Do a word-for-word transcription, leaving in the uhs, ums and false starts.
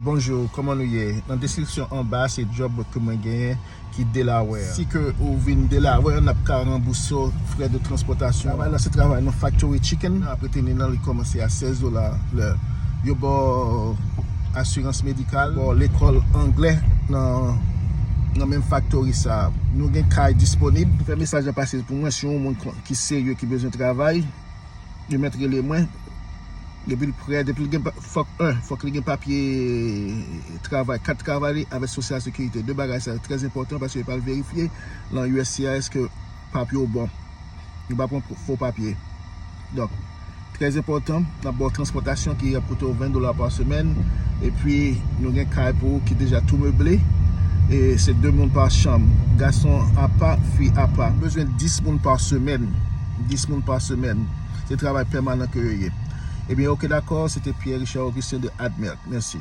Bonjou, kòman nou ye? Nan deskripsyon anba, se job ke mwen genyen ki Delaware. Si ke ou vin Delaware, n ap ka ranbouse w frè de transpòtasyon. Travay la, se travay nan factory chicken. N ap rete nan li kòmanse a sèz dola lè. Yo ba w asirans medikal, ba w lekòl anglè nan, nan menm factory sa. Nou gen kay disponib. Fè mesaj la pase pou mwen si yon moun ki serye, ki bezwen travay. Li mèt rele mwen. Depi l prè, depi l gen pa- fòk, en, fòk li gen papye travay, kat travay li avèk Sosyal Sekirite. De bagay sa yo trè enpòtan paske yo pral verifye nan U S C I S ke papye w bon. Yo pa pran fo papye. Donk, trè enpòtan, n ap ba w transpòtasyon ki ap koute w ven dola pa semèn. Epi, nou gen kay pou ou ki deja tou meble. E se de moun pa chanm. Gason apa, fi apa. Bezwen dis moun pa semèn. Dis moun pa semèn. Se travay pèmanan ke yo ye. Ebyen, oke, dakò, se te Pierre Richard Augustin de Admerc. Mèsi.